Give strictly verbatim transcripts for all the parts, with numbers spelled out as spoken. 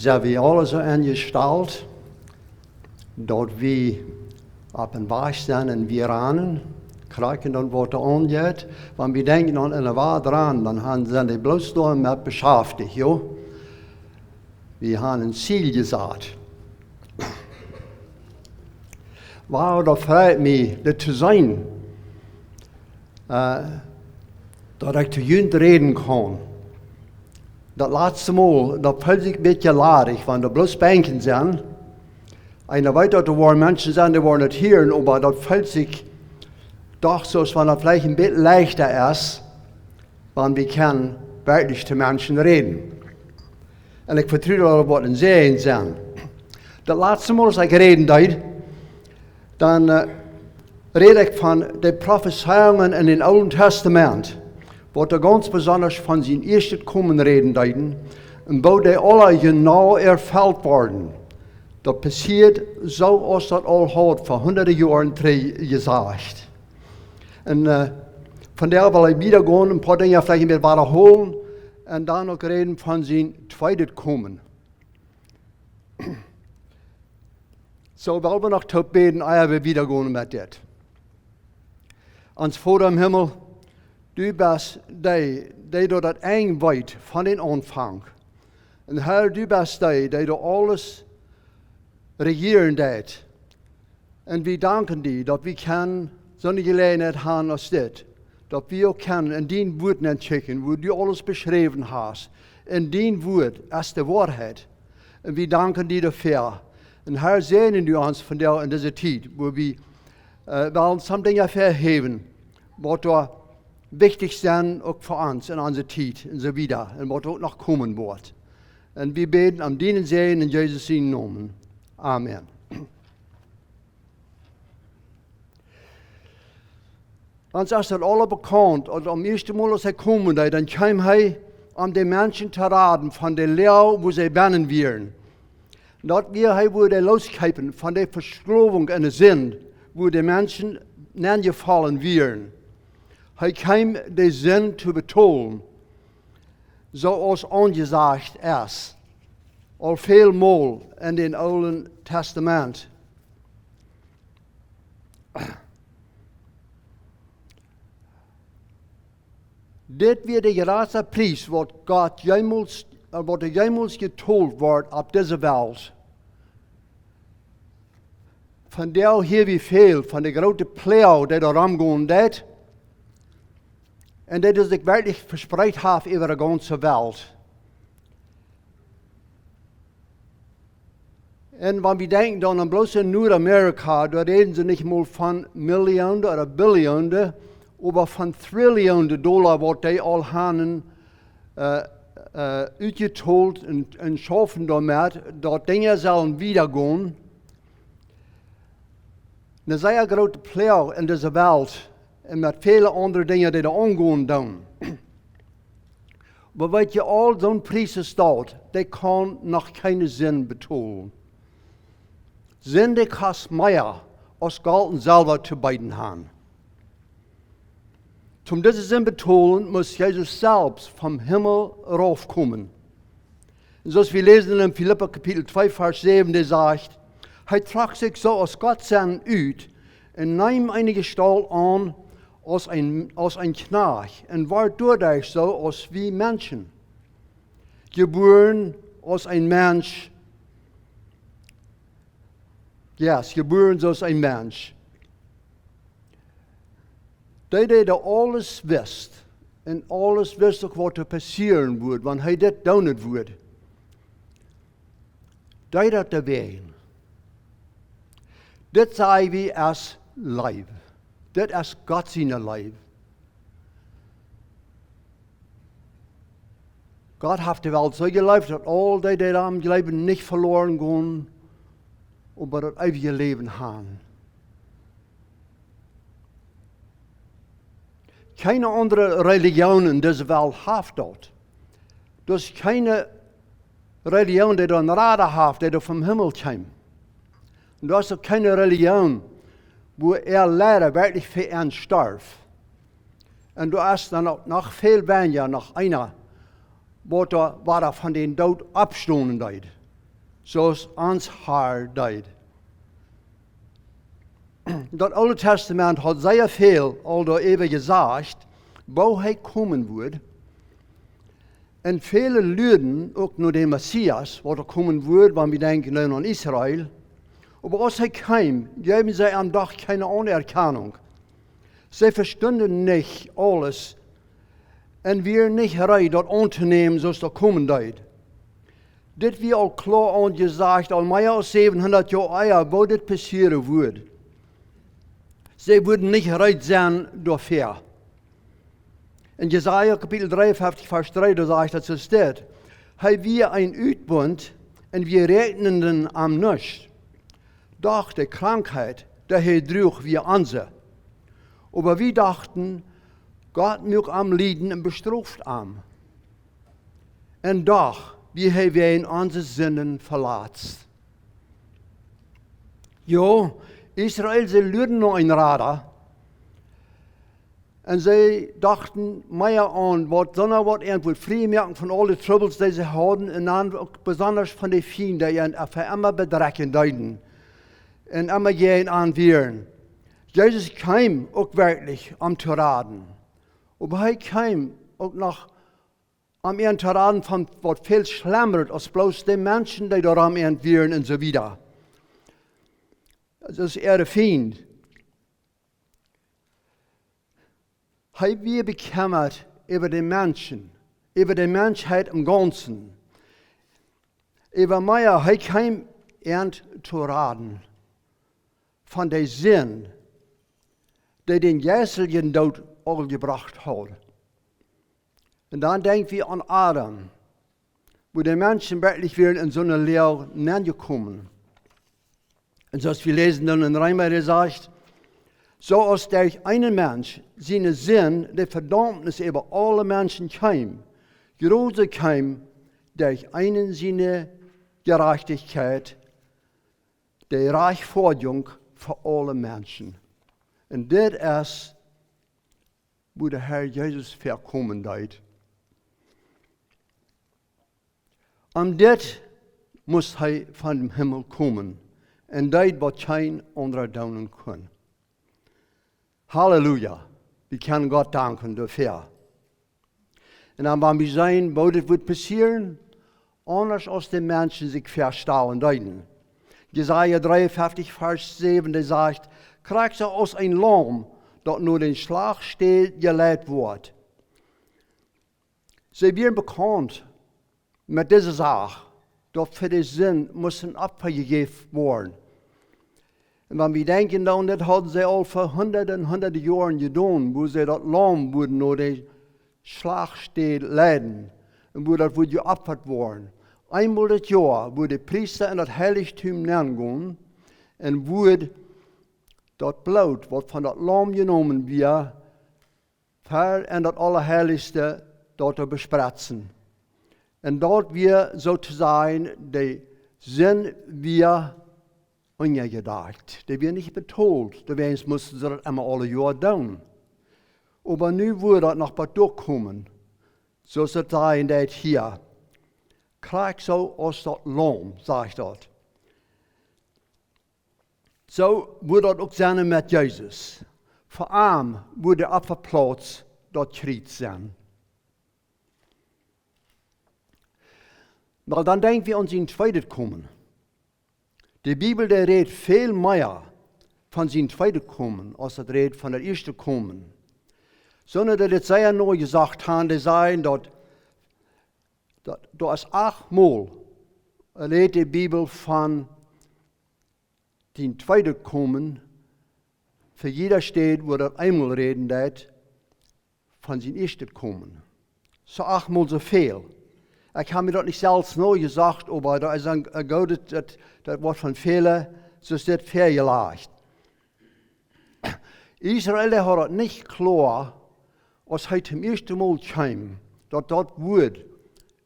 Sent wie aule soo enjestalt, daut wie opp een Wajch sent un wie ranen, krakjt dan waut doa aunjeit? Wan wie denkjen aun eenen Wajch ranen, dan han, sent dee bloos doamet beschaftich, jo? Wie han een Ziel jesat. Wow, daut freit mie, dit to seenen, äh, daut ekj to junt räden kaun. Daut latste Mol, daut feelt sikj een bät ladich, wan doa bloos Benkjen sent. Eena weet, daut doa woaren Menschen sennen, dee woaren daut hieren, oba daut feelt sikj doch soo, aus wan daut veleicht een bät leichta es, wan wie kjennen werkjlich to Menschen räden. Un ekj vetru, daut woat een Säajen sennen. Daut latste Mol, aus ekj räden deed, dan, äh, räd ekj von de Profezeiungen en dän Oolen Tastament, waut doa gaunz besonda von sien ieeschtet Komen räden deeden, un woo dee aula jenau erfelt worden. Daut passieed soo, aus daut aul haud ver hundade Joaren trigj jesajcht. Un, äh, von doa well ekj wieda gonen, een poa Dinja veleicht een bät wadaholen un dan uk räden von sien tweedet Komen. Soo well wie noch toop bäden, ea wie wieda gonen met dit. Ons Voda em Himmel, du best dee, dee doa daut Enj weet von dän Aunfank. Un Herr, du best dee, dee doa aules rejieren deit. Un wie danken die, daut wie kjennen soone Jeläajenheit han aus dit, daut wie uk kjennen en dien Wuat nenkjikjen, wua du aules beschräwen hast. En dien Wuat es de Woarheit. Un wie danken die doafäa. Un Herr, säajen du ons vondoag en dise Tiet, wua wie, äh, wellen soone Dinja häwen, waut doa wichtich sent, uk fa ons en onse Tiet un soo wieda, un waut uk noch komen woat. Un wie bäden om dienen Säajen en Jesus sienen Nomen. Ons es daut aula bekaunt, daut aum ieeschten Mol, aus hee komen deed, dan kjeem hee, om de Menschen to raden von de Loag, wua see bennen wieren. Daut wia, hee wudd dee loskjeepen von de Veschlowunk un de Sind, wua de Menschen nenjefollen wieren. Hee kjeem de Sind to betolen, soo aus aunjesajcht es, aul väl Mol en dän Oolen Tastament. Dit wia de jratste Pries, waut Gott jemols, äh, waut doa jemols jetolt wort opp dise Welt. Vondoag hia wie väl von de groote Ploag, dee doa romgonen deit, un dee sikj werkjlich vespreet haft äwa de gaunze Welt. Un wan wie denkjen dan aun bloos en North America, doa räden see nich mol von Millionen ooda Billionen, oba von Trillionen Dolla, waut dee aul han, äh, äh, utjetolt un, un schaufen doamet, daut Dinja sellen wieda gonen. Eene sea groote Ploag en dise Welt un met väle aundre Dinja, dee doa aungonen doonen. Oba weet jie, aul soon Pries es daut, dee kaun noch kjeene Sind betolen. Sind, dee kost mea aus Golt un Selwa to beeden han. Om dise Sind betolen, must Jesus selfst vom Himmel raufkomen. Un soo aus wie läsen en Filippa Kapitel twee, Varsch säwen, dee sajcht: Hee trock sikj soo aus Gott sennen ut un neem eene Jestault aun aus een, aus een Kjnajcht un wort doaderch soo aus wie Menschen. Jebuaren aus een Mensch. Yes, jebuaren soo aus een Mensch. Dee, dee doa aules wist, un aules wist uk, waut doa passieren wudd, wan hee dit doonen wudd, deed daut doawäajen. Dit saj wie es Leew. Dit es Gott siene Leew. Gott haft de Welt soo jeleeft, daut aul dee, dee aun am jleewen, nich veloaren gonen, oba daut eewje Läwen han. Kjeene aundre Relijoon en dise Welt haft daut. Doa es kjeene Relijoon, dee doa een Rada haft, dee doa vom Himmel kjeem. Un doa es uk kjeene Relijoon, wua äa Leida werkjlich fa an storf. Un doa es dan uk noch väl weinja noch eena, waut doa wada von dän Doot oppstonen deed. soo aus ons Herr deed. Daut Oole Tastament haud sea väl aul doaräwa jesajcht, woo hee komen wudd. Un väle luaden uk no dän Messias, waut doa komen wudd, wan wie denkjen nu aun Israel. Oba aus hee kjeem, jeewen see am doch kjeene Aunerkjanunk. See vestunden nich aules un wieren nich reed, daut auntonämen, soo aus daut komen deed. Dit wia aul kloa aunjesajcht, aul mea aus säwenhundat Joa ea, woo dit passieren wudd. See wudden nich reed sennen doafäa. En Jesaja Kapitel dreeunfeftich, Varsch dree, doa sajcht daut soo, steit: Hee wia een Utbunt un wie räakjenden am nuscht. Doch de Krankheit, dee hee druach, wia onse. Oba wie dochten, Gott muak am lieden un bestroft am. Un doch wia hee wäajen onse Sinden veletzt. Jo, Israel, see luaden no een Rada. Un see dochten mea aun waut, sonda waut an wudd frie moaken von aule Trubbels, dee see hauden, un dan uk besonda von de Fiend, dee an fa emma bedrekjen deeden un emma jäajen an wieren. Jesus kjeem uk werkjlich om to raden. Oba hee kjeem uk noch om an to raden von waut väl schlemret aus bloos de Menschen, dee doarom an wieren un soo wieda. Daut es äare Fiend. Hee wia bekjemmat äwa de Menschen, äwa de Menschheit em Gaunzen. Äwa mea, hee kjeem an to raden von de Sind, dee dän jeistlichen Doot aul jebrocht haud. Un dan denkj wie aun Adam, woo de Menschen werkjlich wieren en soone Loag nenjekomen. Un soo aus wie läsen dan en Reema, dee sajcht: Soo aus derch eenen Mensch siene Sind de Vedaumnis äwa aule Menschen kjeem, jrod soo kjeem derch eenen siene Jerajchtichkjeit de Rajchtfoadjunk fa aule Menschen. Un dit es, woo de Herr Jesus väakomen deed. Om dit must hee von dän Himmel komen un deed, waut kjeen aundra doonen kunn. Halleluja. Wie kjennen Gott danken doafäa. Un dan, wan wie seenen, woo dit wudd passieren, aundasch aus de Menschen sikj väastalen deeden. Jesaja dreeunfeftich, Varsch säwen, dee sajcht: Krakjt soo aus een Laum, daut no dän Schlachtstäd jeleit woat. See wieren bekaunt met dise Sach, daut fa de Sind must een Opfa jejäft woaren. Un wan wie denkjen dan, daut hauden see aul ver hundade un hundade Joaren jedonen, woo see daut Laum wudden no de Schlachtstäd leiden un woo daut wudd jeopfat woaren. Eemol daut Joa wudd de Priesta en daut Heilichtum nengonen un wudd daut Bloot, waut von daut Laum jenomen wia, ver en daut Aulaheilichste doa to bespretzen. Un daut wia, soo to sajen, de Sind wia unjadakjt. Dee wia nich betolt, doawäajen musten see daut emma aule Joa doonen. Oba nu wudd daut noch waut doakomen, soo aus daut sajen deit hia. Krakjt soo aus daut Laum, sajcht daut. Soo wudd daut uk sennen met Jesus. Fa am wudd de Opfaplauz daut Kjriez sennen. Oba dan denkj wie aun sien tweedet Komen. De Bibel, dee rät väl mea von sien tweedet Komen, aus daut rät von daut ieeschte Komen. Sonda daut dee sea nojesajcht han, dee sajen daut, daut, daut es achtmol rät de Bibel von sien tweedet Komen, fa jieda Städ, wua daut eemol räden deit von sien ieeschtet Komen. Soo achtmol soo väl. Ekj hab mie daut nich selfst nojesajcht, oba daut es een, een goodet, daut, daut woat von väle, soo es dit väajelajcht. Israel, dee haud daut nich kloa, aus hee toom ieeschten Mol kjeem, daut daut wudd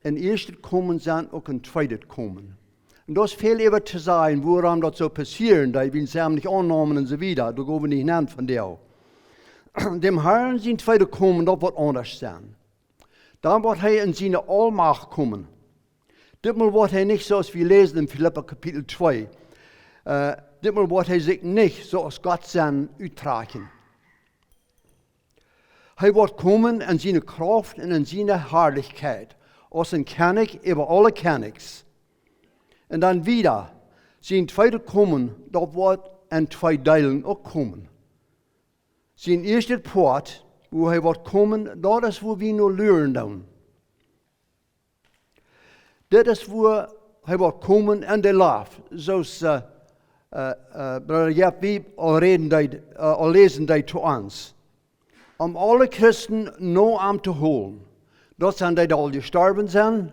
een ieeschtet Komen sennen, uk een tweedet Komen. Un daut es väl äwa to sajen, wuarom daut soo passieren deed, wiels see am nich aunnamen un soo wieda, doa go wie nich nenn vondoag. Däm Herrn sien tweedet Komen, daut woat aundasch sennen. Dan woat hee en siene Aulmacht komen. Ditmol woat hee nich soo aus wie läsen en Filippa Kapitel twee. Äh, ditmol woat hee sikj nich soo aus Gott sennen uttrakjen. Hee woat komen en siene Krauft un en siene Harlichkjeit, aus een Kjennich äwa aule Kjennichs. Un dan wieda, sien tweedet Komen, daut woat en twee Deelen uk komen. Sien ieeschtet Poat, wua hee woat komen, daut es wua wie no luren doonen. Dit es wua hee woat komen en de Loft, soo aus, äh, äh, äh, Brooda Jeff Wieb aul räden deed, äh, aul läsen deed to ons. Om aule Christen no am to holen. Daut sent dee, dee aul jestorwen sent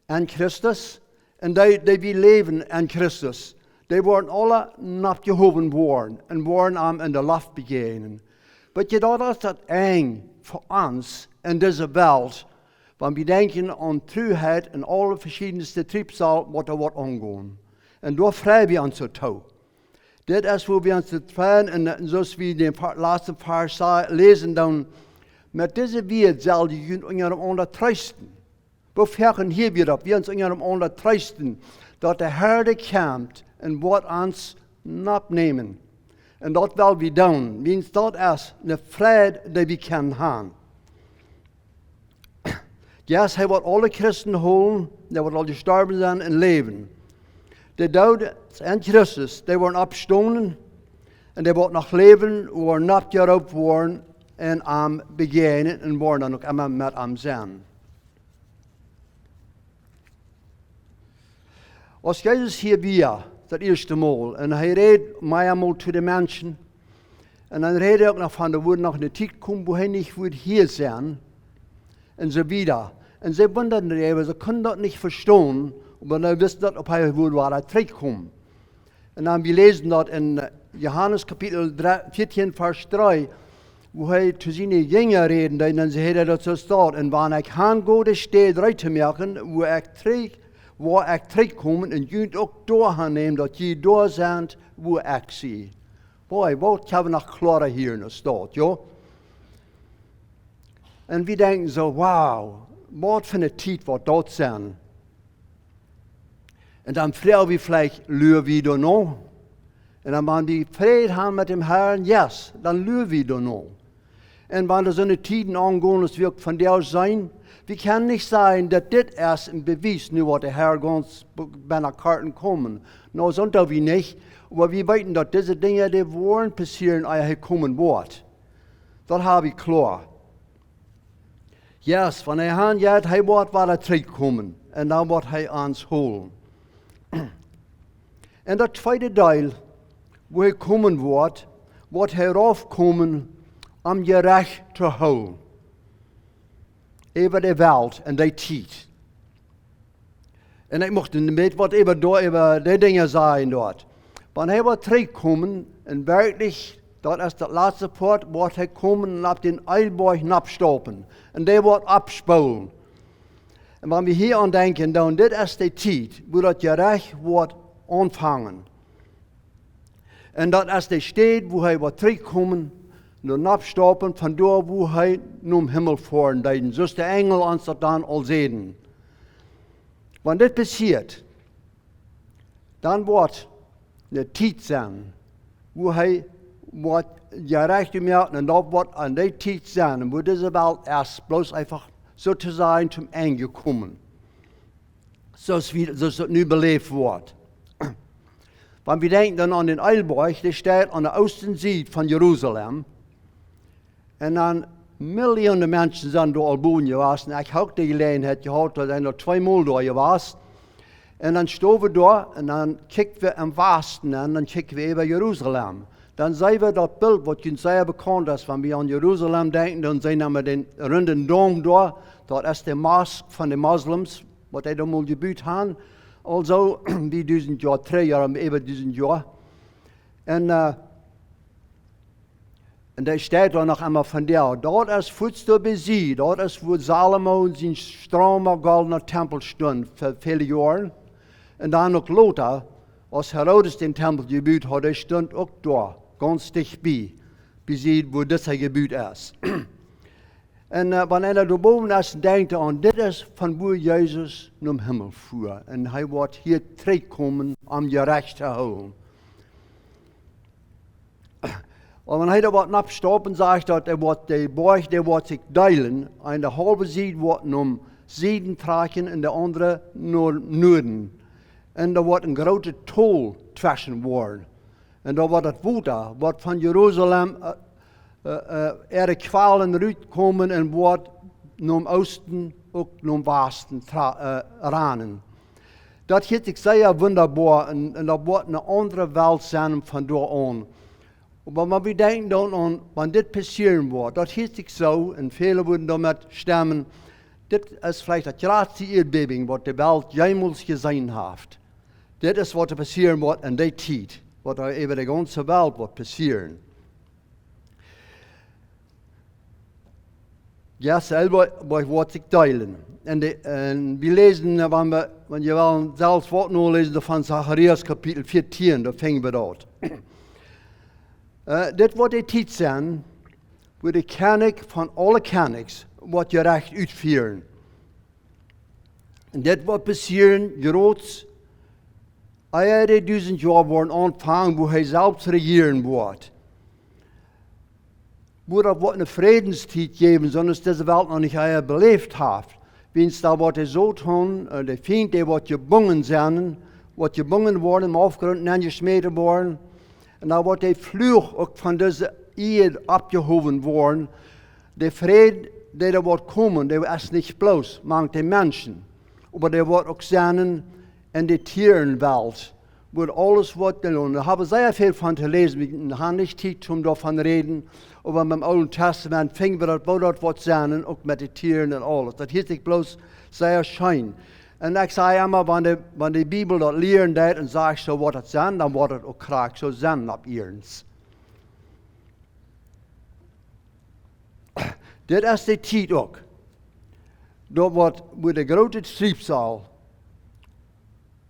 en Christus, un dee, dee wie läwen en Christus. Dee woaren aule noppjehowen woaren un woaren am en de Loft bejäajnen. Weet jie, daut es daut Enj fa ons en dise Welt, wan wie denkjen aun Truheit un aule veschiedne Triebsal, waut doa woat aungonen. Un doa frei wie ons soo too. Dit es wua wie ons too freien, un, un soo aus wie dän Ver-, latsten Varsch sa-, läsen, dan met dise Wieed sell jie junt unjarenaunda treesten. Woo foaken hia wada, daut wie ons unjarenaunda treesten, daut de Herr kjemt un woat ons noppnämen. Un daut well wie doonen, wiels daut es eene Freid, dee wie kjennen han. Yes, hee woat aule Christen holen, dee waut aul jestorwen sent un läwen. De Doode en Christus, dee woaren oppstonen, un dee waut noch läwen, woaren noppjeroopt woaren un am bejäajnen un woaren dan uk emma met am sennen. Aus Jesus hia wia, daut ieeschte Mol, un hee räd meamol to de Menschen, un dan räd hee uk noch von, doa wudd noch eene Tiet komen, wua hee nich wudd hia sennen, un soo wieda. Un see wundaden äwa, see kunnen daut nich vestonen, oba see wisten daut, auf hee wudd wada trigjkomen. Un dan, wie läsen daut en, äh, Johanes Kapitel dree, vieetieen, Varsch dree, wua hee to siene Jinja räden deed, un dan säd hee daut soo steit: "Un wan ekj han go, de Städ reed to moaken, wua ekj trigj, wua ekj trigjkomen un junt uk doa han näm, daut jie doa sent, wua ekj sie." Boy, waut kjenn wie noch kloara hia en de Staut, jo? Un wie denkjen soo: "Wow, waut fa eene Tiet woat daut sennen?" Un dan froag wie veleicht: "Lua wie doano?" Un dan, wan wie Fräd han met däm Herrn, yes, dan lua wie doano. Un wan doa soone Tieden aungonen, aus wie uk vondoag seenen, wie kjennen nich sajen, daut dit es een Bewies, nu woat de Herr gaunz b-, bie korten komen. No, soo doo wie nich, oba wie weeten, daut dise Dinja, dee woaren passieren, ea hee komen woat. Daut hab wie kloa. Yes, wan hee han jeit, hee woat wada trigjkomen. Un dan woat hee ons holen. En daut tweede Deel, wua hee komen woat, woat hee raufkomen, om Jerecht to hoolen äwa de Welt en dee Tiet. Un ekj mucht een bät waut äwa doa, äwa dee Dinja sajen doa. Wan hee woat trigjkomen, un werkjlich, daut es daut latste Poat, woat hee komen un opp dän Eelboajch noppstaupen. Un dee woat aufspoolen. Un wan wie hia aun denkjen, dan, dit es de Tiet, wua daut Jerecht woat aunfangen. Un daut es de Städ, wua hee woat trigjkomen, un noppstaupen, von doa, wua hee nom Himmel foaren deed, soo aus de Enjel ons daut dan aul säden. Wan dit passieet, dan woat de Tiet sennen, wua hee woat Jerecht jemoakt, un daut woat aun dee Tiet sennen, wua dise Welt ieescht bloos eefach, soo to sajen, tom Enj komen. Soo aus wie, soo aus daut nu beläft woat. Wan wie denkjen dan aun dän Eelboajch, dee steit aun de Oostsied von Jerusalem. Un dan Millionen Menschen sent doa aul bowen jewast. Un ekj hab de Jeläajenheit jehaut, doa sent doa tweemol doa jewast. Un dan stonden wie doa un dan kjikjten wie em Wasten un dan kjikjten wie äwa Jerusalem. Dan seenen wie daut Bilt, waut junt sea bekaunt es, wan wie aun Jerusalem denkjen, dan seenen wie dän runden Dom doa. Daut es de Mosk von de Moslems, waut dee doa mol jebut han. Aulsoo, bie dusent Joa trigj, jo, äwa dusent Joa. Un, äh, un dee steit doa noch emol vondoag. Daut es fuaz doa bie sied, daut es wua Salomo sien strauma goldna Tempel stunt fa väle Joaren. Un dan uk lota, aus Herodes dän Tempel jebut haud, dee stunt uk doa, gaunz dicht bie, bie sied wua disa jebut es. Un äh, wan eena doa bowen es, denkjt hee aun, dit es von wua Jesus nom Himmel fua. Un hee woat hia trigjkomen om Jerecht to hoolen. Un wan hee doa woat nopp staupen, sajcht daut, hee woat, de Boajch, dee woat sikj deelen. Aun de haulwe Sied woat nom Sieden trakjen un de aundre nom Nuaden. Un doa woat een grootet Tol tweschen woaren. Un doa woat daut Wota, woat von Jerusalem äh, äh, äh, äare Kwalen rutkomen un woat nom Oosten, uk nom Wasten tra- äh, ranen. Daut hieet sikj sea wundaboa un, un daut woat eene aundre Welt sennen von doa aun. Oba wan wie denkjen dan aun, wan dit passieren woat, daut hieet sikj soo, un väle wudden doamet stemmen, dit es veleicht daut jratste Ieedbäben, waut de Welt jemols jeseenen haft. Dit es waut doa passieren woat en dee Tiet, waut doa äwa de gaunze Welt woat passieren. Ja, selwer, oba woat sikj deelen. Un, de, un wie läsen, äh, wan wie, wan jie wellen selfst waut noläsen, doa von Zacharias Kapitel vieetieen, doa finjen wie daut. Äh, dit woat de Tiet sennen, wua de Kjennich von aule Kjennichs woat Jerecht utfieren. Un dit woat passieren, jrod ea de dusent Joa woaren aunfangen, wua hee selfst rejieren woat. Wua daut woat eene Frädenstiet jäwen, soo aus dise Welt noch nich ea beläft haft. Wiels doa woat de Soton, äh, de Fient, dee woat jebungen sennen, woat jebungen woaren, em Aufgrunt nenjeschmäten woaren. Un doa woat de Fluch uk von dise Ieed aufjehowen woaren. De Fräd, dee doa woat komen, dee es nich bloos mank de Menschen, oba dee woat uk sennen en de Tierenwelt, wua aules woat jelonen. Doa hab wie sea väl von to läsen. Wie haben nich Tiet om doavon räden, oba em Oolen Tastament finjen wie daut, woo daut woat sennen, uk met de Tieren un aules. Daut hieet sikj bloos sea scheen. Un ekj saj emma, wan de, wan de Bibel daut lieren deit un sajcht, soo woat daut sennen, dan woat daut uk krakjt soo sennen opp ieerns. Dit es de Tiet uk. Doa woat, wua de groote Triebsal,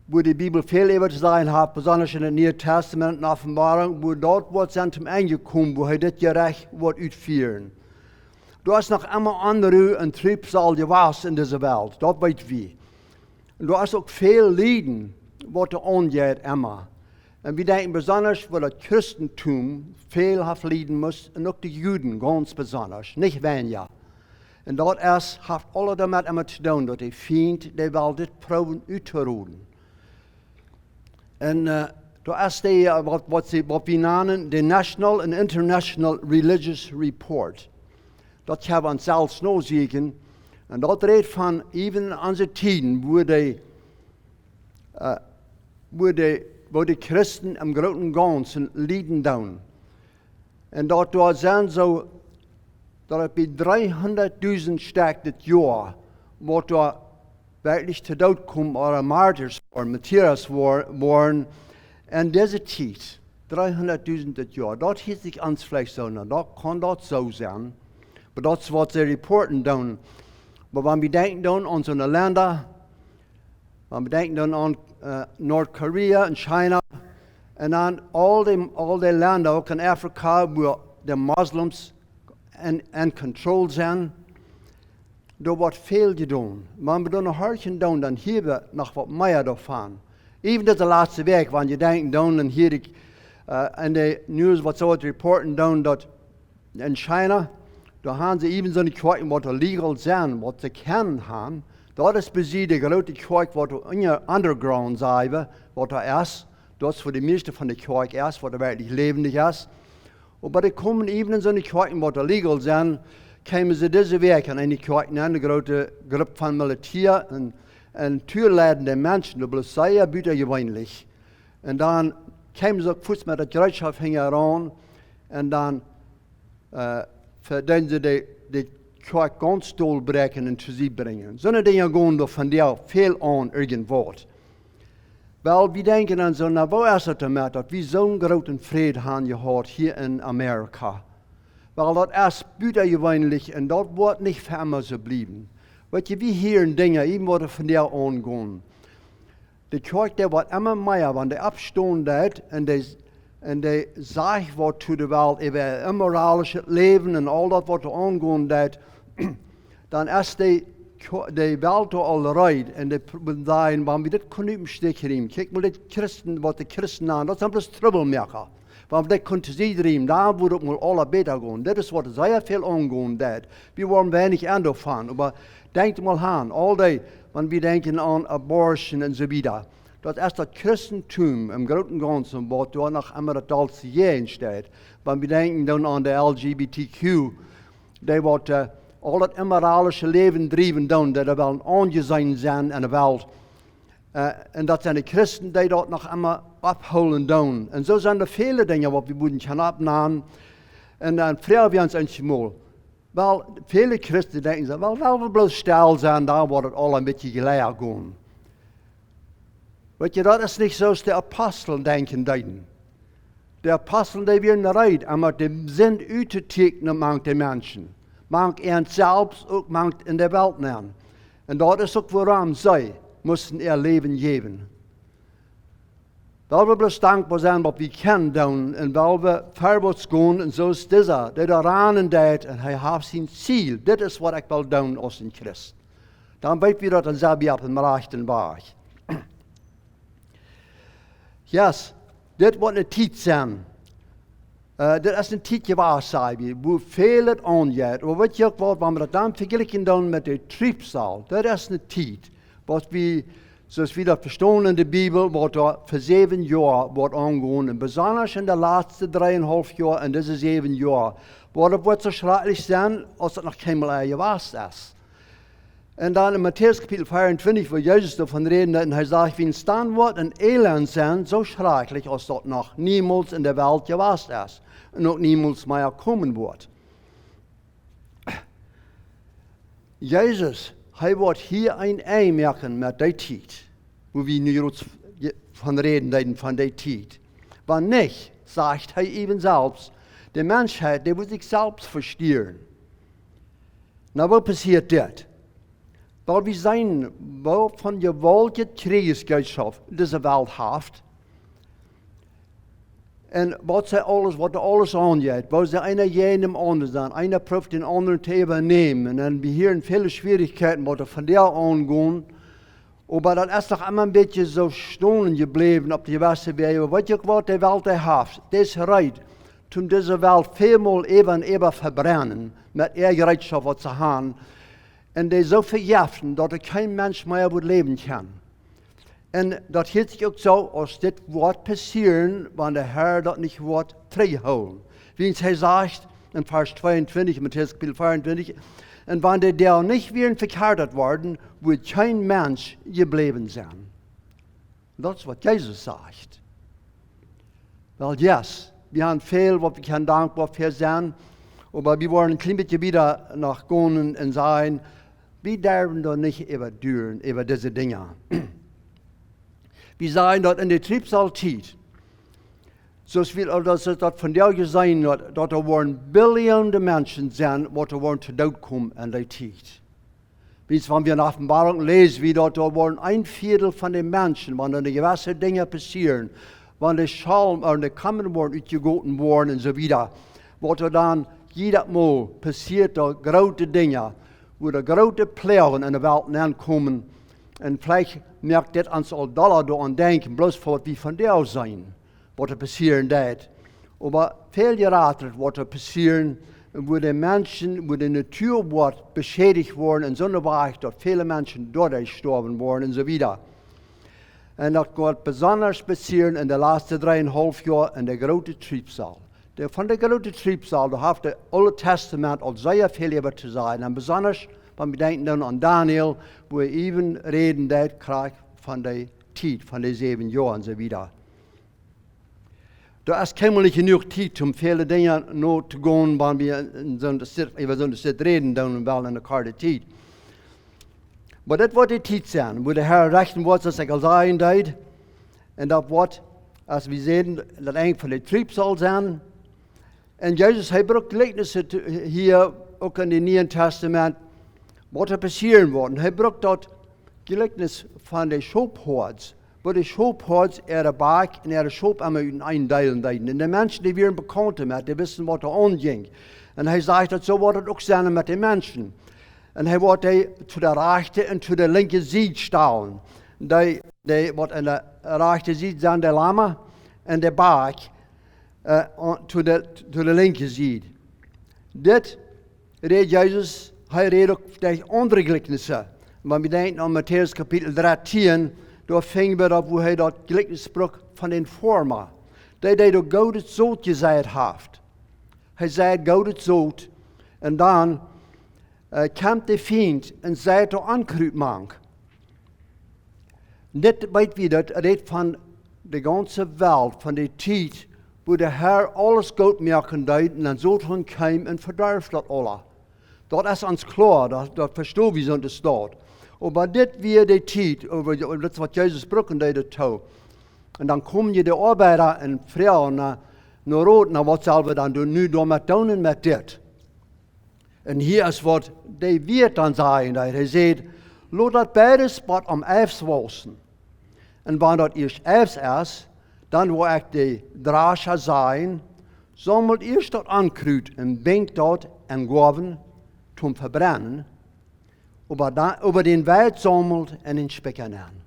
wua de Bibel väl äwa to sajen haft, besonda en daut Niee Tastament un Openboarunk, wua daut woat sennen toom Enj komen, wua hee dit Jerecht woat utfieren. Doa es noch emma Onru un Triebsal jewast en dise Welt, daut weet wie. Un doa es uk väl Lieden, waut doa aunjeit emma. Un wie denkjen besonda, wua daut Christentum väl haft lieden musst, un uk de Juden gaunz besonda, nich weinja. Un daut es, haft aules doamet emma to doonen, daut de Fient, dee well dit proowen uttooroden. Un äh, doa es de, äh, waut, waut see, waut wie nanen, de National and International Religious Report. Daut haben wie ons selfst nojesieekjen. Un daut rät von, even en onse Tieden, wua de, äh, wua de, wua de Christen em grooten gaunzen lieden doonen. Un daut doa sent soo, daut et bie dreehundatdusent Stekj dit Joa, waut doa werkjlich to Doot komen ooda Martyrs woaren, Märtyra woa-, woaren en dise Tiet. Dreehundatdusent dit Joa. Daut hieet sikj ons veleicht soo aun, daut kaun daut soo sennen. Oba daut es waut see reporten doonen. Oba wan wie denkjen dan aun soone Lenda, wan wie denkjen dan aun äh, Nordkorea un China un aun aul de, aul de Lenda, uk en Afrika, wua de Moslems en, en control sent, doa woat väl jedonen. Wan wie doa noch horchen doonen, dan hia wie noch waut mea doavon. Even dise latste Wäakj, wan jie denkjen doonen, dan hia ekj äh, en de News waut see waut reporten doonen, daut en China, doa haben see even soone Kjoakjen, waut doa legal sent, waut see kjennen haben. Daut es bie see de groote Kjoakj, waut doa unja-, underground, sajen wie, waut doa es. Daut es fa de mieeschte von de Kjoakj es, waut doa werkjlich läwendich es. Oba dee komen even en soone Kjoakjen, waut doa legal sent, kjeemen see dise Wäakj aun eene Kjoakj nenn, eene groote Grupp von Militäa un, un toleidende Menschen, daut es sea butajeweenlich. Un dan kjeemen see uk fuaz met daut Jereetschoft hinjaraun. Un dan äh, vedeenen see de, de Kjoakj gaunz dol bräakjen un to Sied brinjen. Soone Dinja gonen doa vondoag väl aun irjentwaut. Well, wie denkjen dan soo, na, woo es daut doamet, daut wie soon grooten Fräd haben jehaut hia en Amerika? Well, daut es butajeweenlich un daut woat nich fa emma soo bliewen. Weet jie, wie hieren Dinja, even waut doa vondoag aungonen. De Kjoakj, dee woat emma mea, wan dee oppstonen deit un dee, un dee sajcht waut to de Welt äwa äa immoralischet Läwen un aul daut waut doa aungonen deit, dan es de, de Welt aul reed un dee pr- sajen, wan wie dit kunnen ut däm Stich riemen. Kjikj mol, dit Christen, waut de Christen aun, daut sent bloos Trubbelmoaka. Wan wie dit kunnen to Sied riemen, dan wudd uk mol aules bäta gonen. Dit es waut sea väl aungonen deit. Wie woaren weinich Enj doavon, oba denkjt mol aun, aul dee, wan wie denkjen aun abortion un soo wieda. Daut es daut Christentum em grooten Gaunzen, waut doa noch emma daut dollste jäajen steit. Wan wie denkjen dan aun de L G B T Q, dee waut äh, aul daut immoralische Läwen driewen doonen, dee doa wellen aunjeseenen sennen en de Welt. Äh, un daut sent de Christen, dee daut noch emma ophoolen doonen. Un soo sent doa väle Dinja, waut wie wudden kjennen oppnanen. Un dan froag wie ons eenjemol, well, väle Christen denkjen soo, well, well wie bloos stell sennen, dan woat et aul een bät jlikja gonen. Weet jie, daut es nich soo aus de Apostel denkjen deeden. De Apostel, dee wieren reed, om de Sind uttotieekjnen mank de Menschen, mank an selfst, uk mank en de Welt nenn. Un daut es uk wuarom see musten äa Läwen jäwen. Well wie bloos dankboa sennen, waut wie kjennen doonen, un well wie verwoats gonen, un soo aus disa, dee doa ranen deit, un hee haft sien Ziel. Dit es waut ekj well doonen aus een Christ. Dan weet wie daut, dan sent wie opp dän rajchten Wajch. Yes, dit woat eene Tiet sennen. Äh, dit es eene Tiet jewast, saj wie, wua väl et aunjeit. Oba weet jie uk waut, wan wie daut dan vejlikjen doonen met de Triebsal, daut es eene Tiet, waut wie, soo aus wie daut vestonen en de Bibel, waut doa fa säwen Joa woat aungonen. Un besondasch en de latste dreeunhaulf Joa, en dise säwen Joa, woat et woat soo schrakjlich sennen, aus et noch kjeenmol ea jewast es. Un dan en Matäus Kapitel vea un twintich, wua Jesus doavon räden deed, un hee sajcht, wiels dan woat een Elend sennen, soo schrakjlich aus daut noch niemols en de Welt jewast es un uk niemols mea komen woat. Jesus, hee woat hia een Enj moaken met dee Tiet, wua wie nu jrods von räden deeden, von dee Tiet. Wan nich, sajcht hee äwen selfst, de Menschheit, dee woat sikj selfst vestieren. Na, waut passieet dit? Well wie seenen, waut fa jewaultje Kjrieesjeischt dise Welt haft. Un waut see aules, waut doa aules aunjeit, woo see eena jäajen dän aundren sent, eena proowt dän aundren to äwanämen. Un wie hieren väle Schwierichkjeiten, waut doa von doa aungonen. Oba daut es noch emma een bät soo stonen jebläwen opp de jewesse Wäaj. Oba weet jie uk waut, de Welt, dee haft, dee es reed, om dise Welt väl mol äwa un äwa vebrennen met äa Jereetschoft, waut see haben. Un dee soo vejeften, daut doa kjeen Mensch mea woat läwen kjennen. Un daut hieet sikj uk soo, aus dit woat passieren, wan de Herr daut nich woat trigjhoolen. Wiels hee sajcht en Varsch tweeuntwintich, Matäus Kapitel vea un twintich, un wan dee Doag nich wieren vekjartat worden, wudd kjeen Mensch jebläwen sennen. Daut es waut Jesus sajcht. Well, yes, wie haben väl, waut wie kjennen dankboa fa sennen, oba wie woaren een kjlien bät wieda noch gonen un sajen, wie derwen doa nich äwaduren, äwa dise Dinja. Wie sajen daut en de Triebsaltiet, soo aus wie daut, daut von doa jeseenen hauden, daut doa woaren Billionen Menschen sennen, waut doa woaren to Doot komen en dee Tiet. Wiels wan wie en Openboarunk läsen, wie daut doa woaren een Vieedel von de Menschen, wan doa jewesse Dinja passieren, wan de Scholm, äh, de Kamren woaren utjegoten woaren un soo wieda, waut doa dan jiedet Mol passieet, doa groote Dinja, wua doa groote Ploagen en de Welt nenkomen. Un veleicht moakt dit ons aul dolla doaraun denkjen, bloos fa waut wie von doa seenen, waut doa passieren deit. Oba väl jrata woat doa passieren, wua de Menschen, wua de Natua woat beschädicht woaren en soone Wies, daut väle Menschen doaderch jestorwen woaren un soo wieda. Un daut woat besondasch passieren en de latste dreeunhaulf Joa en de groote Triebsal. De, von de groote Triebsal, doa haft daut Oole Tastament aul sea väl äwa to sajen. Un besondasch, wan wie denkjen dan aun Daniel, wua hee äwen räden deit, krakjt von de Tiet, von de säwen Joa un soo wieda. Doa es kjeenmol nich jenuach Tiet, om väle Dinja no to gonen, wan wie en soon Tiet, äwa soon Tiet räden doonen un wellen en de korte Tiet. Oba dit woat de Tiet sennen, wua de Herr rechten woat, soo aus ekj aul sajen deed. Un daut woat, aus wie säden, daut Enj von de Triebsal sennen. Un Jesus, hee brukt Jlikjnisse to, hia uk en daut Niee Tastament, waut doa passieren woat. Un hee brukt daut Jlikjnis von de Schophoads, woo de Schophoads äare Bakj un äare Schop emma utenaunda deelen deeden. Un de Menschen, dee wieren bekaunt doamet, dee wisten, waut doa aunjinkj. Un hee sajcht, daut soo woat daut uk sennen met de Menschen. Un hee woat dee to de rajchte un to de linkje Sied stalen. Dee, dee waut aun de rajchte Sied sent, de Lamma, un de Bakj, äh, aun, to de, to de linkje Sied. Dit rät Jesus, hee rät uk derch aundre Jlikjnisse. Wan wie denkjen aun Matäus Kapitel dartieen, doa finj wie daut, woo hee daut Jlikjnis brukt von dän Foarma, dee, dee doa goodet Sot jeseit haft. Hee seit goodet Sot, un dan, äh, kjemt de Fient un seit doa Onkrut mank. Dit weet wie, daut rät von de gaunze Welt, von de Tiet, wua de Herr aules goot moaken deed un dan Soton kjeem un vedarf daut aula. Daut es ons kloa, daut, daut vestonen wie soo aus daut. Oba dit wia de Tiet, oba, oba daut es waut Jesus brucken deed doatoo. Un dan komen je de Oabeida un froagen no, no Rot, no waut sell wie dan doonen, nu doamet doonen met dit? Un hia es waut de Wieet dan sajen deed. Hee säd: "Lot daut beides bat aum Ieefst wausen. Un wan daut ieescht Ieefst es, dan woa ekj de Drascha sajen: Saumelt ieescht daut Onkrut un binjt daut en Goawen toom Vebrennen, oba da-, oba dän Weit saumelt en dän Spikja nenn."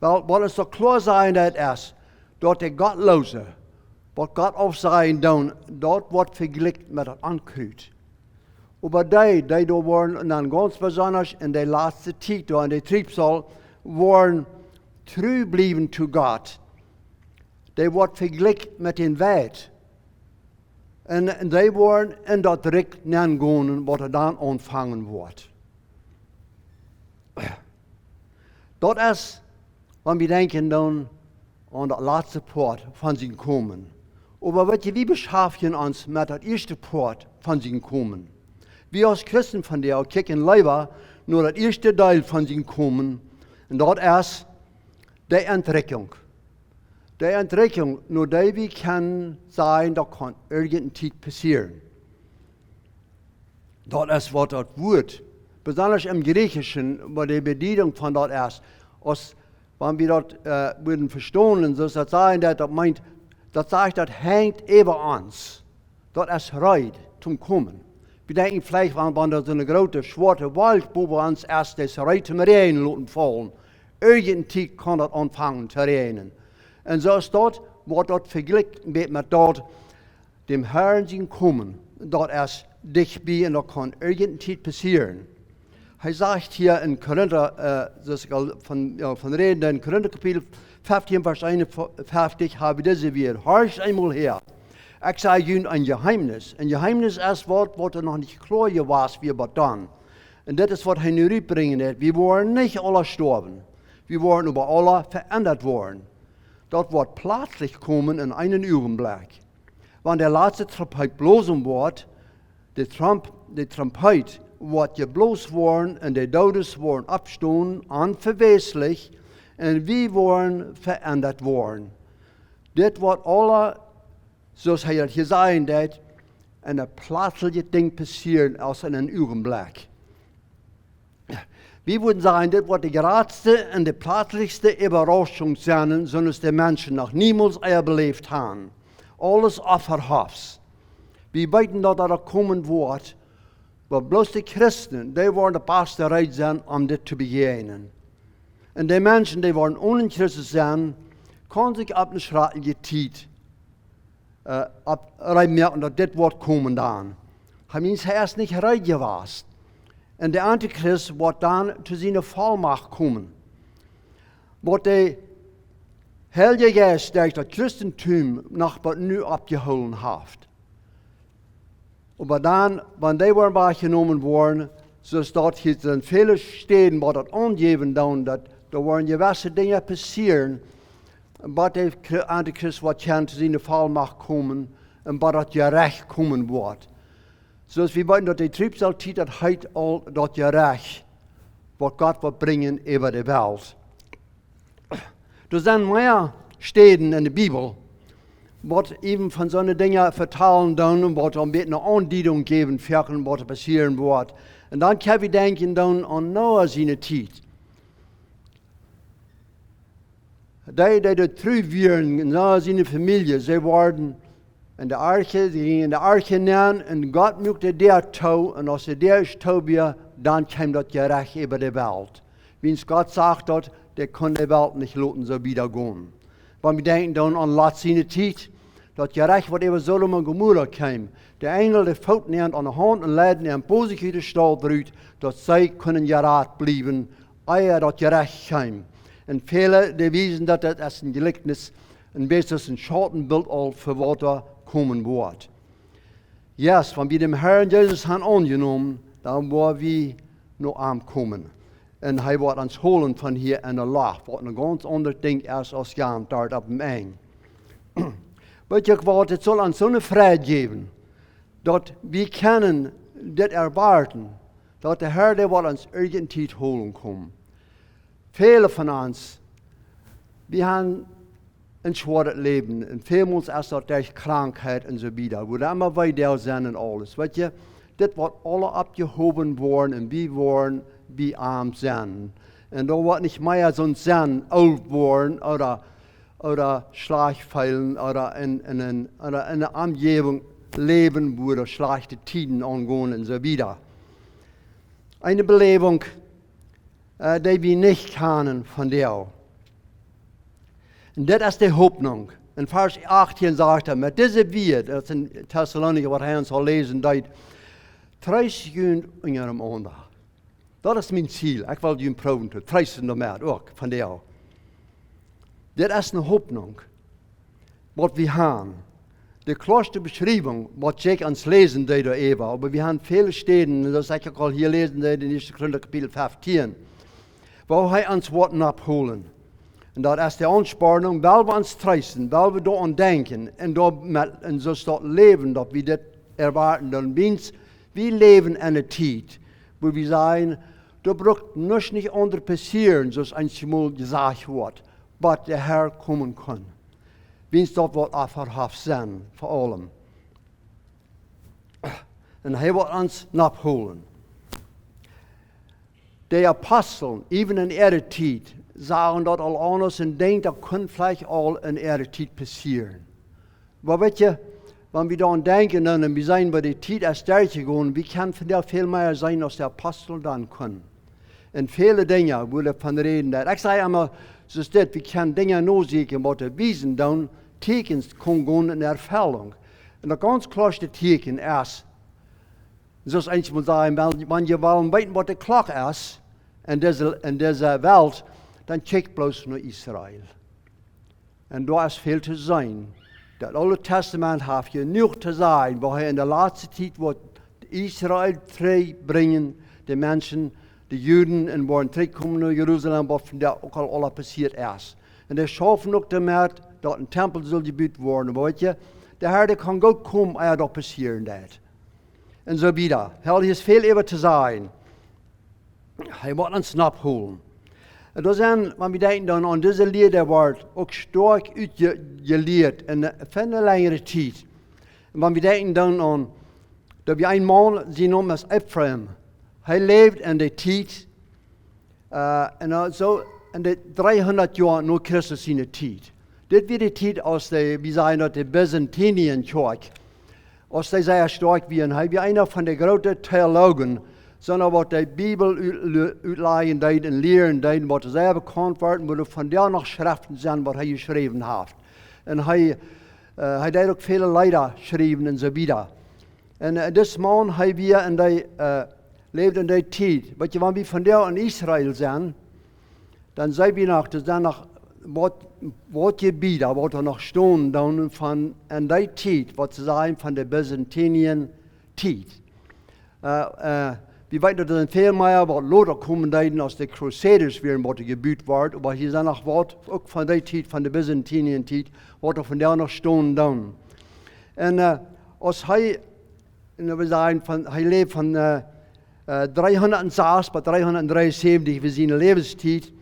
Well, waut ons doch kloa sajen deit es, daut de Gottloose, waut Gott aufsajen doonen, daut woat vejlikjt met daut Onkrut. Oba dee, dee doa woaren, un dan gaunz besondasch en de latste Tiet, doa en de Triebsal, woaren tru bliewen to Gott, dee woat vejlikjt met dän Weit. Un, un dee woaren en daut Rikj nenn gonen, waut doa dan aunfangen woat. Daut es, wan wie denkjen dan aun daut latste Poat von sien Komen. Oba weet jie, wie beschaftjen ons met daut ieeschte Poat von sien Komen. Wie aus Christen vondoag kjikjen leewa no daut ieeschte Deel von sien Komen. Un daut es de Entrikjunk. De Entrikjunk, no dee wie kjennen sajen, daut kaun irjent eene Tiet passieren. Daut es waut daut Wuat, besondasch em Jriechischen, waut de Bediedunk von daut es. Aus wan wie daut, äh, wudden vestonen, soo aus daut sajen deit, daut meent, daut sajcht, daut henjt äwa ons. Daut es reed toom komen. Wie denkjen veleicht, wan, wan doa soone groote schwoate Wolkj bowen ons es, dee es reed toom Räajen loten faulen. Irjent eene Tiet kaun daut aunfangen to räajnen. Un soo es daut, woat daut vejlikjt met, met daut, däm Herrn sien Komen, daut es dicht bie un daut kaun irjent eene Tiet passieren. Hee sajcht hia en Korinta, äh, soo aus ekj aul von, jo, von räd, en Korinta Kapitel fieftieen, Varsch eenunfieftig, hab ekj dise Wieed: Horcht eemol häa. Ekj saj junt een Jeheemnis. Een Jeheemnis es waut, waut doa noch nich kloa jewast wia bat dan. Un dit es waut hee nu rutbrinjen deit. Wie woaren nich aula stoawen. Wie woaren oba aula veendat woaren. Daut woat plazlich komen en eenen Uagenblekj. Wan de latste Trompeet blosen woat, de Tromp-, de Trompeet woat jeblost woaren un de Doodes woaren oppstonen, onvewäslich, un wie woaren veendat woaren. Dit woat aula, soo aus hee daut hia sajen deit, en een plazlichet Dinkj passieren aus en een Uagenblekj. Wie wudden sajen, dit woat de jratste un de plazlichste Äwarauschunk sennen, soo aus de Menschen noch niemols ea beläft haben. Aules opp Verhofs. Wie weeten, daut daut komen woat, oba bloos de Christen, dee woaren de baste reed sennen, om dit to bejäajnen. Un de Menschen, dee woaren onen Christus sennen, kaun sikj opp eene schrakjliche Tiet, äh, opp, reed moaken, daut dit woat komen dan. Hee meent, hee es nich reed jewast. Un de Antichrist woat dan to siene Vollmacht komen. Waut de Heilje Jeist derch daut Christentum noch bat nu oppjehoolen haft. Oba dan, wan dee woaren wajchjenomen woaren, soo aus daut hia en väle Städen, waut daut aunjäwen doonen, daut doa woaren jewesse Dinja passieren, bat de Chri-, Antichrist woat kjennen to siene Vollmacht komen un bat daut Jerecht komen woat. Soo aus wie weeten, daut de Triebsaltiet, daut heet aul daut Jerecht, waut Gott woat brinjen äwa de Welt. Doa sent mea Städen en de Bibel, waut äwen von soone Dinja vetalen doonen un waut een bät eene Aundiedunk jäwen, foaken waut passieren woat. Un dan kjenn wie denkjen doonen aun Noah siene Tiet. Dee, dee doa tru wieren, Noah siene Famielje, see worden en de Arche, see jinjen en de Arche nenn, un Gott muak de Däa too, un aus de Däa ieescht too wia, dan kjeem daut Jerecht äwa de Welt. Wiels Gott sach daut, dee kunn de Welt nich loten soo wieda gonen. Wan wie denkjen dan aun Lot siene Tiet, daut Jerecht waut äwa Sodom un Gomorra kjeem, de Enjel, dee footen an aun de Haunt un leiden an bosich ut de Staut rut, daut see kunnen jerat bliewen, ea daut Jerecht kjeem. Un väle, dee wiesen daut, daut es een Jlikjnis, een bät aus een Schautenbilt aul fa waut doa komen woat. Yes, wan wie dän Harn Jesus han aunjenomen, dan woa wie no am komen. Un hee woat ons holen von hia en de Loft, waut een gaunz aundret Dinkj es aus jant doa opp däm Enj. Weet jie waut, et saul ons soone Freid jäwen, daut wie kjennen dit erwoaten, daut de Har, dee woat ons irjent Tiet holen komen. Väle von ons, wie han een schwoaret Läwen, un välmols es daut derch Krankheit un soo wieda, wua emma wie doa sent un aules. Weet jie, dit woat aula oppjehowen woaren un wie woaren bie am sennen. Un doa woat nich mea soont sennen, oolt woaren ooda, ooda schlajcht feelen ooda en, en, en, ooda en eene Omjäwunk läwen, wua schlajchte Tieden aungonen un soo wieda. Eene Beläwunk, äh, dee wie nich kjanen von doa. Un dit es de Hopninj. En Varsch achtieen sajcht hee, met dise Wieed, daut es en Tessalonicha, waut hee ons aul läsen deed, treest junt unjarenaunda. Daut es mien Ziel. Ekj well junt proowen to treesten doamet uk von doa. Dit es eene Hopninj, waut wie han. De kloaschte Beschriewunk, waut Jakj ons läsen deed doaräwa, oba wie han väle Städen, un daut ekj uk aul hia läsen deed en ieeschte Korinta Kapitel feftieen, wua hee ons woat noppholen. Un daut es de Aunspornunk, well wie ons treesten, well wie doaraun denkjen, un doamet, un soo daut Läwen, daut wie dit erwoaten, dan wiels wie läwen en eene Tiet, wua wie sajen, doa brukt nuscht nich aundret passieren, soo aus eenjemol jesajcht woat, bat de Har komen kaun. Wiels daut woat Opfa haft sennen, fa aulem. Un hee woat ons noppholen. De Apostel, even en äare Tiet, sagen daut aul aundasch un denkjen, daut kunn veleicht aul en äare Tiet passieren. Oba weet jie, wan wie doaraun denkjen, dan, un wie seenen, woo de Tiet es derchjegonen, wie kjennen von doa väl mea seenen, aus de Apostel dan kunnen. Un väle Dinja, wua wie von räden, daut, ekj saj emma, soo es dit, wie kjennen Dinja nosieekjen, waut doa wiesen, dan Tieekjens kjennen gonen en Erfellunk. Un daut gaunz kloaschte Tieekjen es, soo aus eenjemol sajen, wan, wan jie wellen weeten, waut de Klock es en dise, en dise Welt, dan kjikjt bloos no Israel. Un doa es väl to seenen. Daut Oole Tastament haft jenuach to sajen, woo hee en de latste Tiet woat Israel trigjbrinjen, de Menschen, de Juden, un woaren trigjkomen no Jerusalem, waut von doa uk aul aula passieet es. Un dee schaufen uk doamet, daut een Tempel saul jebut woaren. Oba weet jie, de Har, dee kaun goot komen, ea daut passieren deit. Un soo wieda. Hee haft väl äwa to sajen. Hee woat ons noppholen. Un daut sent, wan wie denkjen dan aun dise Lia, dee woat uk stoakj utje-, jelieet en, äh, fa eene lenjre Tiet. Un wan wie denkjen dan aun, daut wie een Maun, sien Nomen es Efraim. Hee läwd en de Tiet, äh, un dan soo en de dreehundat Joa no Christus siene Tiet. Dit wia de Tiet, aus de, wie sajen daut, de Byzantinian Kjoakj, aus dee sea stoakj wia. Un hee wia eena von de groote Theologen, soo waut de Bibel ut-, lu-, utlajen deed un lieren deed, waut sea bekaunt wort, un wua von doa noch Schreften sent, waut hee jeschräwen haft. Un hee, äh, hee deed uk väle Leeda schriewen un soo wieda. Un, äh, dis Maun, hee wia en dee, äh, läwd en dee Tiet. Weet jie, wan wie von doa en Israel sent, dan seenen wie noch, doa sent noch waut, waut Jebieda, waut doa noch stonen doonen von en dee Tiet, waut see sajen von de Byzantinian Tiet. Äh, äh, wie weeten, daut doa sent väl mea, waut lota komen deeden, aus de Crusaders wieren, waut doa jebut wort, oba hia sent noch waut, uk von dee Tiet, von de Byzantinian Tiet, waut doa von doa noch stonen doonen. Un, äh, aus hee, un wie sajen von, hee läwd von, äh, äh, dreehundat sas bat dreehundat dreeunsäwentich, wia siene Läwenstiet.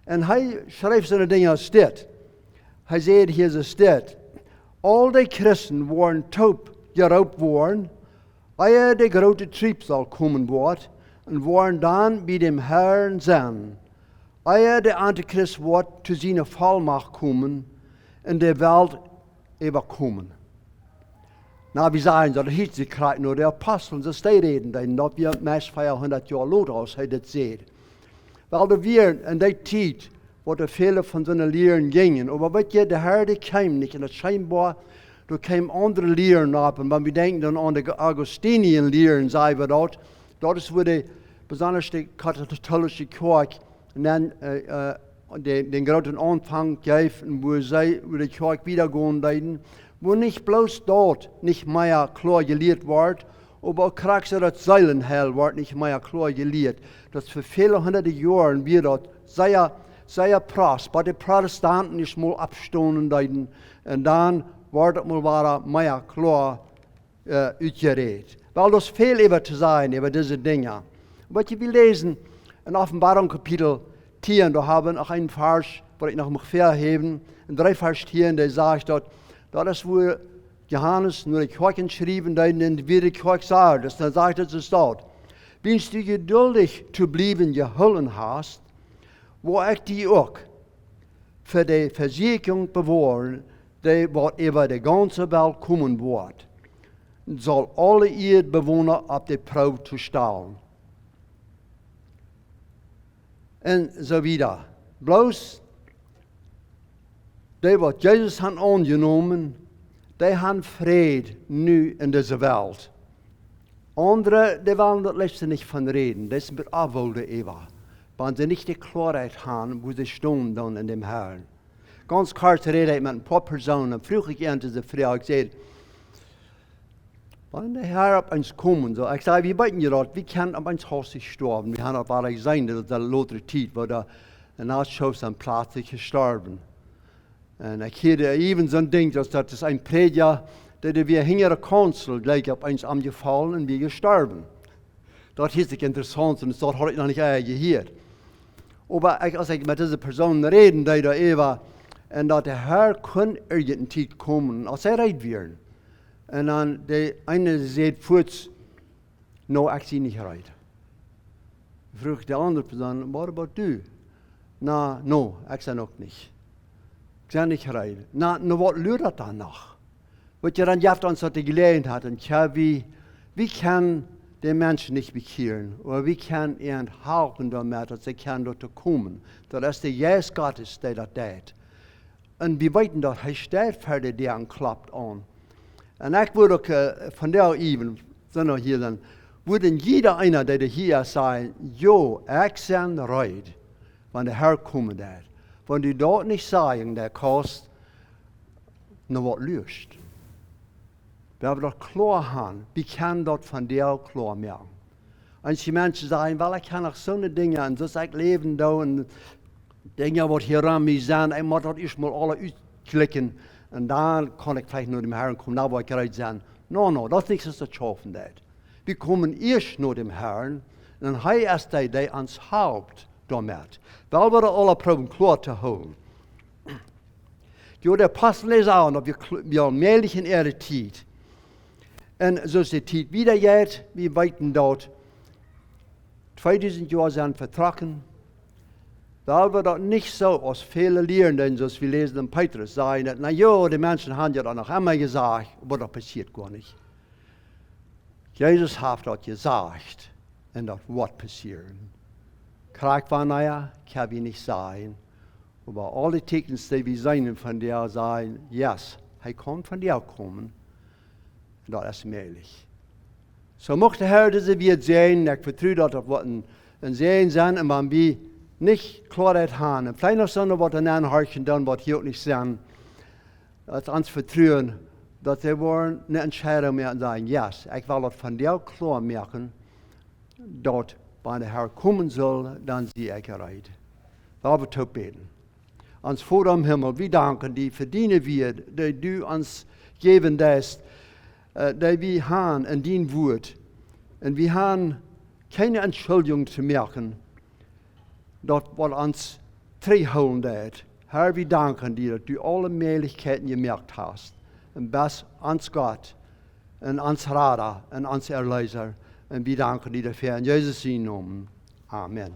Un hee schreef soone Dinja aus dit. Hee säd hia soo dit: Aul de Christen woaren toop jeroopt woaren, ea de groote Triebsal komen woat, un woaren dan bie däm Harn sennen. ea de Antichrist woat to siene Vollmacht komen un de Welt äwakomen. Na, wie sajen daut, hee sikj krakjt no de Apostel, soo aus dee räden deeden, daut wia meist veahundat Joa lota, aus hee dit säd. Well, doa wieren en dee Tiet, wua väle von soone Lieren jinjen, oba weet jie, de Herr, dee kjeem nich, un daut scheenboa, doa kjeemen aundre Lieren opp, un wan wie denkjen dan aun de Augustinian Lieren, saj wie daut, daut es wua de, besonda de katolische Kjoakj, un dan, äh, äh, de, dän grooten Aunfank jeef, un wua see, wua de Kjoakj wieda gonen deeden, wua nich bloos daut nich mea kloa jelieet wort, oba uk krakjt soo daut Seelenheil wort nich mea kloa jelieet. Daut fa väle hundade Joaren wia daut sea, sea prosper, bat de Protestanten ieescht mol oppstonen deeden, un dan wort daut mol wada mea kloa, äh, utjerät. Well, daut es väl äwa to sajen, äwa dise Dinja. Waut wie läsen en Openboarunk Kapitel tieen, doa hab wie noch een Varsch, waut ekj noch mott väahäwen. En dree Varsch tieen, dee sajcht daut, daut es wua Johanes no de Kjoakjen schriewen deed, un wia de Kjoakj Sardis. Dan sajcht et soo daut: Wiels du jeduldich to bliewen jehoolen hast, woa ekj die uk fa de Vesieekjunk bewoaren, dee waut äwa de gaunze Welt komen woat, un saul aule Ieedbewona opp de Proow to stalen. Un soo wieda. Bloos dee, waut Jesus han aunjenomen, dee han Fräd nu en dise Welt. Aundre, dee wellen daut leefste nich von räden, dee sent met Aufwol doaräwa, wan see nich de Kloaheit han, wua see stonen dan en däm Herrn. Gaunz kort räd ekj met een poa Persoonen, fruach ekj an dise Fru, ekj säd: Wan de Herr opp eemol komen saul, ekj säd, wie weeten je daut, wie kjennen opp eemol haustich stoawen. Wie han daut aul jeseenen, daut de lotre Tiet, wua doa een Nachtschoof sent pletslich jestorwen. Un ekj hieed äwent soon Dinkj, daut, daut es een Prädja, dee, dee wia hinja de Kaunzel, jlikj opp eemol omjefollen un wia jestorwen. Daut hieet sikj interessaunt, un daut haud ekj noch nich ea jehieet. Oba ekj, aus ekj met dise Persoon räden deed doaräwa, un daut de Herr kunn irjent eene Tiet komen, aus see reed wieren. Un dan de eene säd fuaz: "No, ekj sie nich reed." Fruach de aundre Persoon: "What about you?" "Na, no, ekj sie uk nich. Ekj sie nich reed." Na, no, waut luat daut dan noch? Waut je dan jeft ons daut de Jeläajenheit, un jo, wie, wie kjennen de Menschen nich bekjieren, oba wie kjennen an halpen doamet, daut see kjennen doatoo komen. Daut es de Jeist Gottes, dee daut deit. Un wie weeten daut, hee steit ver de Däa un klopt aun. Un ekj wudd uk, äh, von doa äwen, soo noch hia dan, wudd jieda eena, dee hia es, sajen: "Jo, ekj sie reed, wan de Herr komen deit." Wan du daut nich sajen, dee kost, no, waut luat. Wie haben daut kloa han, wie kjennen daut von Däa kloa moaken. Eenje Menschen sajen: "Well, ekj kaun noch soone Dinja, un soo aus ekj läwen doo, un Dinja, waut hia aun mie sent, ekj mott daut ieescht mol aule utkjlikjen, un dan kaun ekj veleicht no däm Herrn komen, dan woa ekj reed sennen." No, no, daut es nich soo, daut schaufen deit. Wie komen ieescht no däm Herrn, un hee es dee, dee ons halpt doamet. Well, wie daut aule proowen kloa to hoolen. Jo, de Apostel es aun, daut wie kl-, wie aul mäajlich en äare Tiet. Un soo aus de Tiet wieda jeit, wie weeten daut tweedusent Joa sent vetrocken. Well, wie daut nich soo aus väle lieren, dan soo aus wie läsen en Petrus, sajen daut: "Na jo, de Menschen haben je daut noch emma jesajcht, oba daut passieet goanich." Jesus haft daut jesajcht, un daut woat passieren. Krakjt wanea, kjenn wie nich sajen. Oba aule Tieekjens, dee wie seenen von Däa, sajen: "Yes, hee kaun von Däa komen." Un daut es mäajlich. Soo mucht de Herr dise Wieed säajnen. Ekj vetru daut daut woat een, een Säajen sennen, un wan wie nich Kloaheit han, un veleicht noch soone, waut doa nenn horchen, dan woat hia uk nich sennen. Lot ons vetruen, daut see woaren eene Entscheidunk moaken un sajen: "Yes, ekj well daut von Däa kloa moaken, daut wan de Herr komen saul, dan sie ekj reed." Lot ons toop bäden. Ons Voda em Himmel, wie danken die fa diene Wieed, dee du ons jäwen deist, äh, dee wie han en dien Wuat. Un wie han kjeene Entschuldjunk to moaken, daut waut ons trigjhoolen deit. Herr, wie danken die, daut du aule Mäajlichkjeiten jemoakt hast. Un best ons Gott, un ons Rada, un ons Erleesa. Un wie danken die doafäa en Jesus sienen Nomen. Amen.